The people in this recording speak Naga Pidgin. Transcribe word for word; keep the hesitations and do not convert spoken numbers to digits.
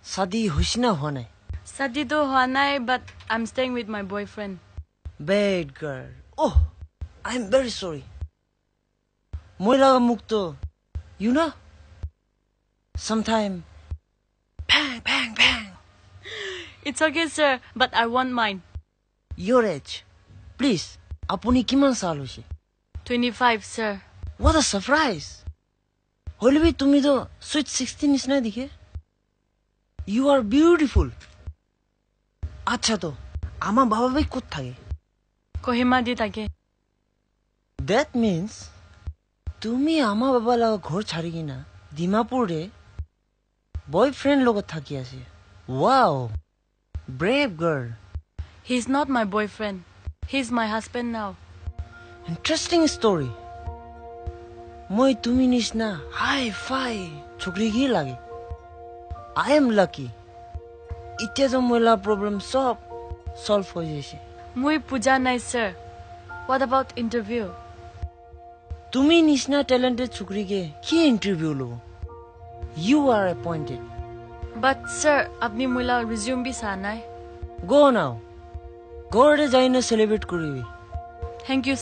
Shadi hoise na hua nai? Shadi to hua nai, but I'm staying with my boyfriend. Bad girl. Oh, I'm very sorry. Moi laga mukh to, you know, sometime bang bang bang. It's okay, sir, but I want mine. Your age, please. Apuni kiman saal hoise? Twenty-five, sir. What a surprise. Hoile bi tumi to sweet sixteen nisna dikhe. You are beautiful. Acha to, ama baba bi kot thake? Kohima di thake. That means tumi ama baba laga ghor chari kena Dimapur te boyfriend logot thaki ase. Wow, brave girl. He's not my boyfriend. He's my husband now. Interesting story. Moi tumi nisna high fi chokri ki lage. I am lucky. Itya to moi la problem sob solve hoi jaise. Moi puja nai, sir. What about interview? Tumi nisna talented chukri ke ki interview lo? You are appointed. But sir, apni moi la resume bi sa nai. Go now. Ghor te jai na celebrate kuribi. Thank you,